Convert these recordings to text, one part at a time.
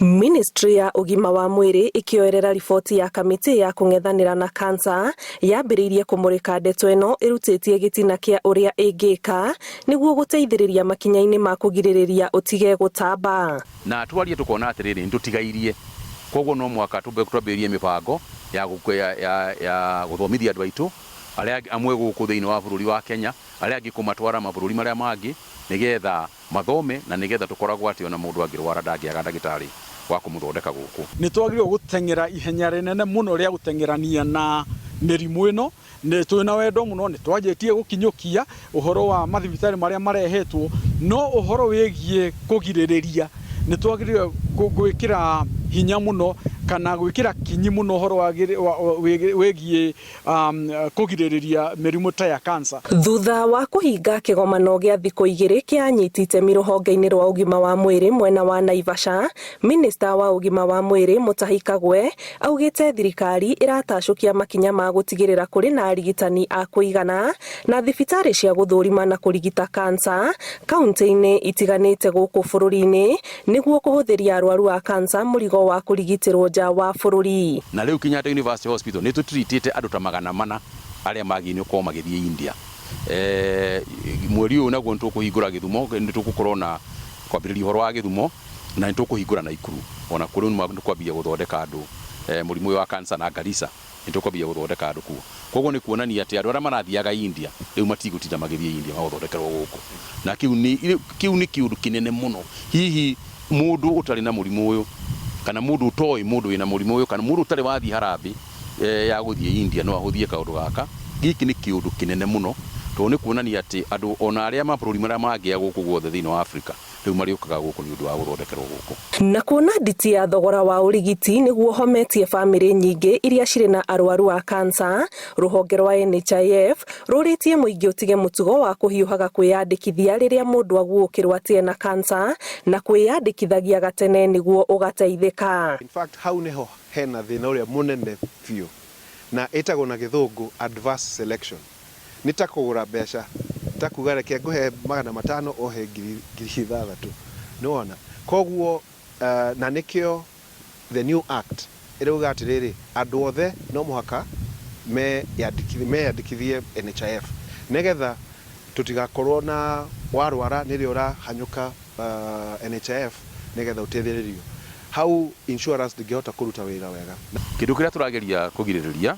Ministry ya ũgima wa mwĩrĩ ĩkĩoerera riboti ya kamĩtĩ ya kũng'ethanĩra na cancer yambĩrĩirie kũmũrĩka ndeto ĩno ĩrutĩtie gĩtina kĩa ũrĩa ĩngĩka nĩguo gũteithĩrĩria makinya-inĩ ma kũgirĩrĩria ũtige gũtamba. Na twarie tukona atiriri, nitũtigairie, koguo no mwaka twambĩrĩrie mĩbango ya gũthomithia andũ aitũ arĩa amwe gũkũ thĩinĩ wa bũrũri wa Kenya, arĩa angĩ kũmatwara mabũrũri marĩa mangĩ nĩgetha mathome, na nĩgetha tũkoragwo atĩ ona mũndũ angĩrwara ndangĩaga ndagĩtarĩ wa kũmũthondeka gũkũ. Nĩ twagĩrĩirwo gũteng'era ihenya rĩnene mũno rĩa gũteng'erania na mĩrimũ ĩno. Nĩ twĩna wendo mũno, nĩ twanjĩtie gũkinyũkia ũhoro wa mathibitarĩ marĩa marehetwo, no ũhoro wĩgiĩ kũgirĩrĩria nĩ twagĩrĩirwo gwĩkĩra hinya mũno kana gwĩkĩra kinyi mũno ũhoro wĩgiĩ kũgirĩrĩria mĩrimũ ta ya cancer. Thutha wa kũhinga kĩgomano gĩa thikũ 2 kĩa anyiti itemi rũhonge-inĩ rwa ũgima wa mwĩrĩ mwena wa Naivasha, minista wa ũgima wa mwĩrĩ Mutahi Kagwe augĩte thirikari ĩratacũkia makinya ma gũtigĩrĩra kũrĩ na arigitani a kũigana na thibitarĩ cia gũthũrima na kũrigita cancer kaunti-inĩ itiganĩte gũkũ bũrũri-inĩ nĩguo kũhũthĩria arwaru a cancer mũrigo wa kũrigitĩrwo nja wa bũrũri. Na rĩu Kenyatta University Hospital nĩ tũtreatĩte andũ ta 400 arĩa magĩrĩirwo nĩ gũkorwo magĩthiĩ India. Mweri ũyũ naguo nĩ tũkũhingũra Gĩthumo, nĩ tũgũkorwo na kwambĩrĩria ũhoro wa Gĩthumo, na nĩ tũkũhingũra Naikuru. Ona kũrĩ nĩ kwambia gũthondeka andũ mũrimũ ũyũ wa cancer, na Garissa nĩ tũkwambia gũthondeka andũ kuo. Koguo nĩ kuonania atĩ andũ arĩa marathiaga India rĩu matigũtinda magĩthiĩ India, magũthondekerwo gũkũ, na kĩu nĩ kĩũndũ kĩnene mũno. Hihi mũndũ ũtarĩ na mũrimũ ũyũ, kana mũndũ ũtoĩ mũndũ wĩna mũrimũ ũyũ, kana mũndũ ũtarĩ wathiĩ harambĩ ya gũthiĩ India, no ahũthie kaũndũ gaka. Gĩkĩ nĩ kĩũndũ kĩnene mũno, tondũ nĩ kuonania atĩ andũ ona arĩa mabũrũri marĩa mangĩ ya gũkũ guothe thĩinĩ wa Africa rĩu marĩũkaga gũkũ nĩ ũndũ wa gũthondekerwo gũkũ. Na kuona nditi ya thogora wa ũrigiti nĩguo hometie bamĩrĩ nyingĩ iria cirĩ na arwaru a cancer, rũhonge rwa NHIF rũrĩtie mũingĩ ũtige mũtugo wa kũhiũhaga kwĩyandĩkithia rĩrĩa mũndũ aguũkĩrwo atĩ ena cancer, na kwĩyandĩkithagia gatene nĩguo ũgateithĩka. In fact, hau niho hena thĩna ũrĩa mũnene biũ, na ĩtagwo na Gĩthũngũ adverse selection. Nĩ ta kũgũra mbeca, ta kuga reke ngũhe 500 ũhe 6,000, nĩwona? Koguo na nĩkĩo the new act ĩrauga atĩrĩrĩ, andũ othe no mũhaka meyandĩkithie NHIF, nĩgetha tũtigakorwo na warwara nĩrĩo ũrahanyũka NHIF nĩgetha ũteithĩrĩrio. Hau insurance ndĩngĩhota kũruta wĩra wega. Kĩndũ kĩrĩa tũrageria kũgirĩrĩria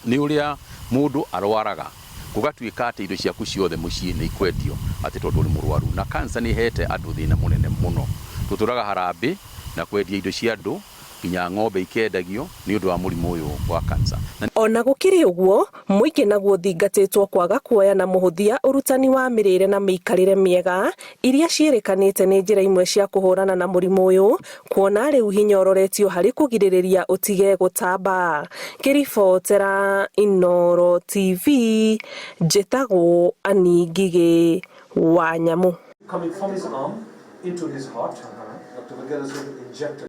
nĩ ũrĩa mũndũ arwaraga gũgatuĩka atĩ indo ciaku ciothe mũciĩ nĩ ikwendio atĩ tondũ ũrĩ mũrwaru. Na cancer nĩ ĩhete andũ thĩna mũnene mũno. Tũtũraga harambĩ na kwendia indo cia andũ, nginya ng'ombe ikendagio nĩ ũndũ wa mũrimũ ũyũ wa cancer. Na Ona gũkĩrĩ ũguo, mũingĩ naguo ũthingatĩtwo kwaga kuoya na mũhũthia ũrutani wa mĩrĩre na mĩikarĩre mĩega iria ciĩrĩkanĩte nĩ njĩra imwe cia kũhũrana na mũrimũ ũyũ, kuona rĩu hinya ũroretio harĩ kũgirĩrĩria ũtige gũtamba. Ngĩribotera Inooro TV, njĩtagwo Annie Ngigĩ wa Nyamu. Coming from his arm into his heart. Dr. Vagelos will inject